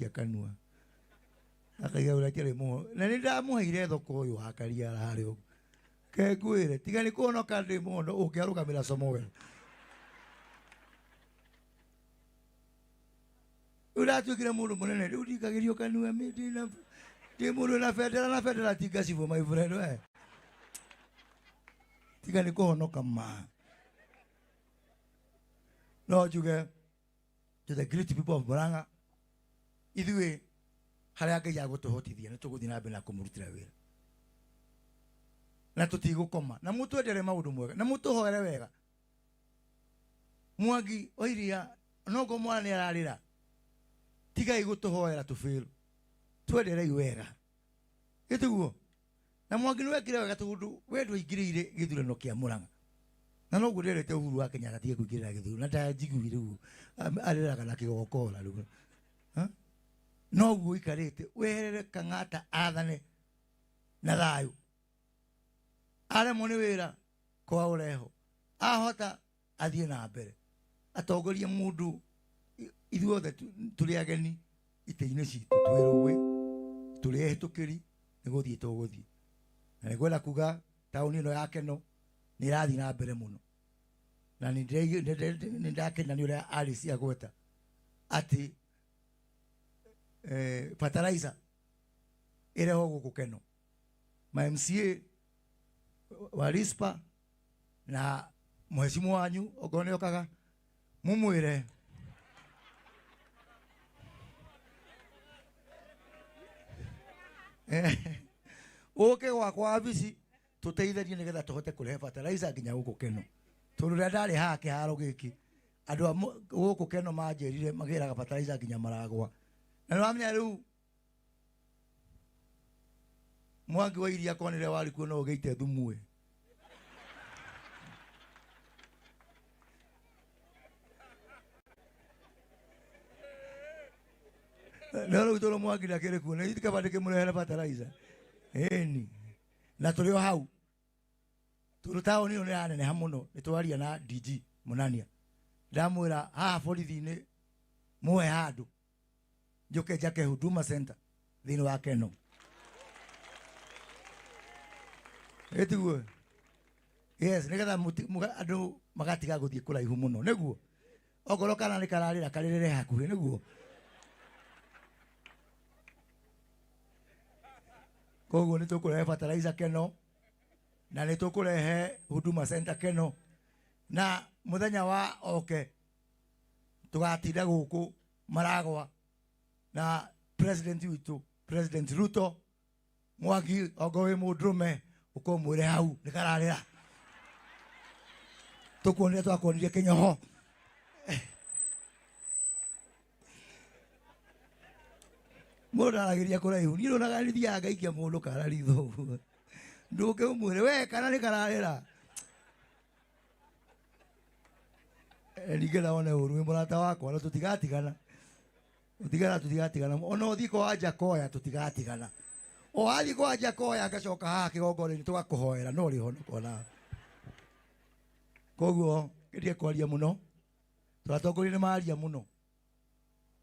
Kanua akaiga ũrĩa kĩrĩ mũho na nĩ ndamũheire thoko ũyũ wa Karia harĩ ũguo ke ngwĩre tiga nĩ kũhonoka ndĩ mũhono ũngĩarũgamĩra Samuel. Rĩu ndatuĩkire mũndũ mũnene, rĩu ndikagĩrio kanua ndĩ mũndũ na bendera, na bendera ti ngacibũ, my friend, we tiga nĩ kũhonoka ma. No njuge to the great people of Murang'a, ithuĩ harĩa Ngai agũtũhotithia nĩ tũgũthiĩ na mbere na kũmũrutĩra wĩra na tũtigũkoma, na mũtwendere maũndũ mwega na mũtũhoere wega. Mwangi wa Iria nongo mwana nĩ ararĩra, tigai gũtũhoera tũbĩrũ, twenderei wega gĩtiguo. Na Mwangi nĩ wekire wega tondũ we ndwaingĩrĩire gĩthurano kĩa Murang'a, na noguo nderete Uhuru wa Kenyatta atige kũingĩrĩra gĩthurano, na ndanjiguire ũguo arĩraga na kĩgokora rĩu. Ha? Noguo ũikarĩte weherere Kang'ata athane na thayũ, aremwo nĩ wĩra kwa ũreho, ahota athiĩ na mbere atongorie mũndũ. Ithuothe tũrĩ ageni itĩ-inĩ citũ, twĩ rũĩ, tũrĩ ehĩtũkĩri, nĩ gũthiĩ tũgũthiĩ. Na nĩ ngwenda kuga taũni ĩno ya Keno nĩ ĩrathiĩ na mbere mũno, na nĩ ndakena nĩ ũrĩa Alice agweta atĩ fertilizer ĩrehwo gũkũ Keno. Ma MCA wa Rispa na mheshimu wanyu okorwo nĩ okaga mumwĩre ũke gwakwa wabici tũteithanie nĩgetha tũhote kũrehe fertilizer nginya gũkũ Keno, tondũ rĩrĩa ndarĩ haha kĩharo gĩkĩ andũ a gũkũ Keno manjĩrire magĩraga fertilizer nginya maragwa. Na nĩ wamenya rĩu Mwangi wa Iria konire wari kuo no ũgĩite thumu ĩ. No rĩu tondũ Mwangi ndakĩrĩ kuo nĩ kaba ndĩkĩmũrehere fertilizer ĩni. Na tũrĩ o hau tondũ taũni ĩno nĩ yaneneha mũno, nĩ twaria na DG Mũnania, ndamwĩra haha borithi-inĩ muoe handũ njoke njake Huduma Center thĩinĩ wa Keno. Ĩtiguo? Yes, nĩgetha andũ magatiga gũthiĩ kũraihu mũno, nĩguo okorwo kana nĩ kararĩra karĩrĩre hakuhĩ, nĩguo. Koguo nĩ tũkũrehe fertilizer Keno na nĩ tũkũrehe Huduma Center Keno, na mũthenya wa oke tũgatinda gũkũ maragwa na president witũ, President Ruto. Mwangi, ongo wĩ mũndũrũme ũkorwo mwĩre hau nĩ kararĩra, tũkuonire twakuonire kĩnyoho. Mũndũ ndaragĩria kũraihu, niĩ ndonaga nĩ thiaga ngaikia mũndũ kara ritho ũguo, ndũke ũmwĩre we kana nĩ kararĩra. Ningĩ wone ũru wĩ mũrata wakwa na tũtigatigana, tũtigana, tũtigatigana. Ona ũthiĩ kwa Njakoya tũtigatigana, o wathiĩ kwa Njakoya ngacoka haha kĩgongona-inĩ tũgakũhoera no ũrĩhonoka ona. Koguo ndige kwaria mũno tondũ atongoria nĩ maria mũno.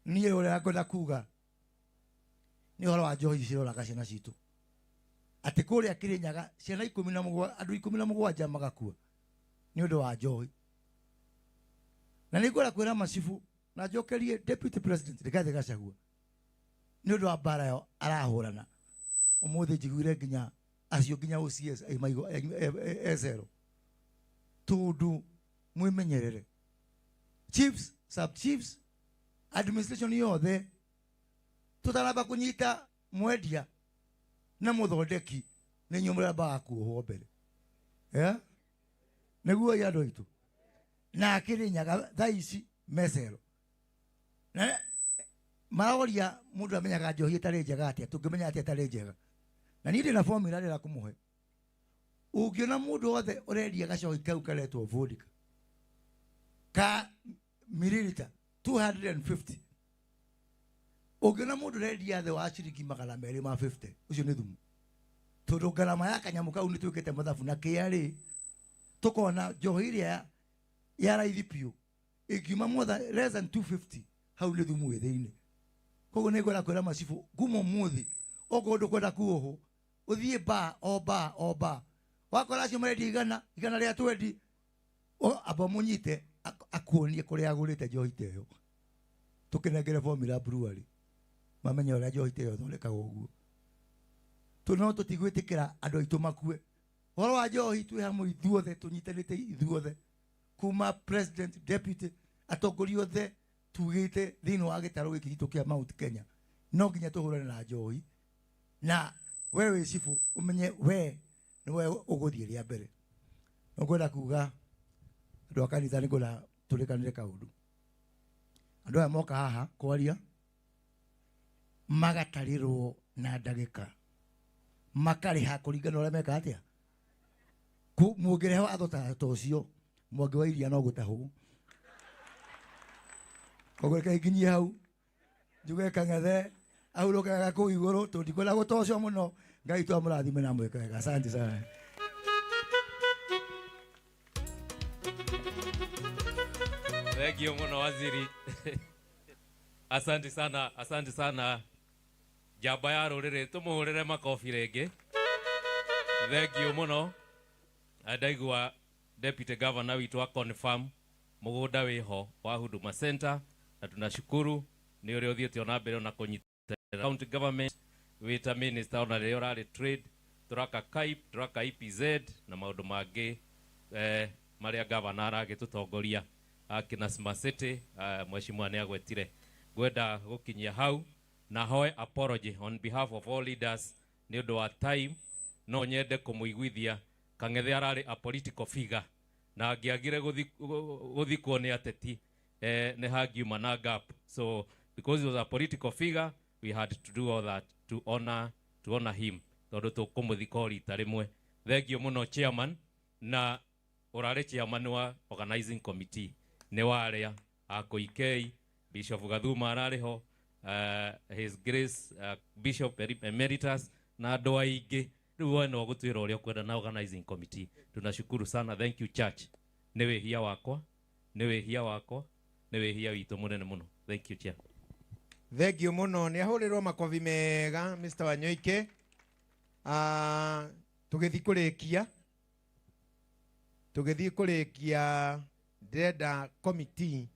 Niĩ ũrĩa ngwenda kuga nĩ ũhoro wa njohi ciroraga ciana citũ, atĩ kũrĩa Kĩrĩnyaga ciana ikũmi na mũgwa, andũ 17 magakua nĩ ũndũ wa njohi. Na nĩ ngwenda kwĩra macibu na njokerie Deputy President Rigathi Gachagua nĩ ũndũ wa mbara ĩyo arahũrana. Ũmũthĩ njiguire nginya acio nginya OCS e zero, tondũ mwĩmenyerere chiefs, sub chiefs, administration yothe, tũtaramba kũnyita mwendia na mũthondeki nĩ inyuĩ mũrambaga kuohwo mbere. Yeah? Nĩguo ĩ andũ aitũ na Kĩrĩnyaga thaa ici mecero na maroria mũndũ amenyaga njohi ĩtarĩ njega atĩa? Tũngĩmenya atĩa ĩtarĩ njega? Na niĩ ndĩna formula ndĩra kũmũhe. Ũngĩona mũndũ wothe ũrendia gacohi kau karetwo vodka ka mililita 250, ũngĩona mũndũ ũrendia thĩ wa ciringi 250, ũcio nĩ thumu, tondũ ngarama ya kanyamũ kau nĩ twĩkĩte mathabu na KRA tũkona njohi ĩrĩa ya raithi biũ ĩngiuma more than less than 250, hau nĩ thumu wĩ thĩinĩ. Koguo nĩ ngwenda kwĩra macibũ kuma ũmũthĩ okorwo ndũkwenda kuohwo ũthiĩ ba o ba o ba wakora acio marendia igana igana rĩa twendi amba mũnyite akuonie kũrĩa agũrĩte njohi ta ĩyo. Tũkĩnengere Formula Brewery mamenye ũrĩa njohi ta ĩyo ĩthondekagwo ũguo. No tũtigwĩtĩkĩra andũ aitũ makue. Ũhoro wa njohi twĩ hamwe ithuothe, tũnyitanĩte ithuothe kuma president, deputy, atongoria othe tugĩte thĩinĩ wa gĩtarũ gĩkĩ gitũ kĩa Mount Kenya no nginya tũhũrane na njohi. Na we wĩ cibũ ũmenye we nĩwe ũgũthiĩ rĩa mbere. No ngwenda kuga andũ a kanitha nĩ ngwenda tũrĩkanĩre kaũndũ. Andũ aya moka haha kwaria magatarĩrwo na ndagĩka, makarĩha kũringana na ũrĩa meka atĩa. Mũngĩrehe watho ta ũcio mwangi wa iria no gũtahwo. Koguo reke nginyie hau njuge Kang'ethe ahurũkaga kũu igũrũ, tũtikwenda gũtocwo mũno. Ngai twamũrathime na mwĩke wega. Asante sana. Thank you muno waziri. Asante sana, asante sana. Njamba ya rũrĩrĩ tũmũhũrĩre makobi rĩngĩ. Thank you muno. Ndaigua Deputy Governor witũ a confirm mũgũnda wĩho wa Huduma Center, na tunashukuru nĩ ũrĩa ũthiĩte ona mbere ona kũnyitĩrĩra county government wĩta minister ona rĩrĩa ũrarĩ trade, tũraka KAIP, tũraka EPZ na maũndũ mangĩ marĩa governor aragĩtũtongoria akina Smart City. Mheshimiwa nĩ agwetire. Ngwenda gũkinyia hau na hoe apology on behalf of all leaders nĩ ũndũ wa time. No nyende kũmũiguithia Kang'ethe ararĩ a political figure na angĩagire gũthikwo nĩ ateti nĩ hangiuma na gap. So because he was a political figure we had to do all that to honor him tondũ tũkũmũthika o rita rĩmwe. Thank you mũno chairman, na ũrarĩ chairman wa organizing committee nĩ warĩa Akoikei, Bishop Gathuma ararĩ ho, His Grace Bishop Emeritus na andũ aingĩ. Rĩu we no gũtwĩra ũrĩa ũkwenda na organizing committee. Tunashukuru sana, thank you church. Nĩ wĩhia wakwa, nĩ wĩhia wakwa, nĩ wĩhia witũ mũnene mũno. Thank you chair. Thank you mũno. Nĩ ahũrĩrwo makobi mega Mr. Wanyoike. Tũgĩthiĩ kũrĩkia, tũgĩthiĩ kũrĩkia ndĩrenda committee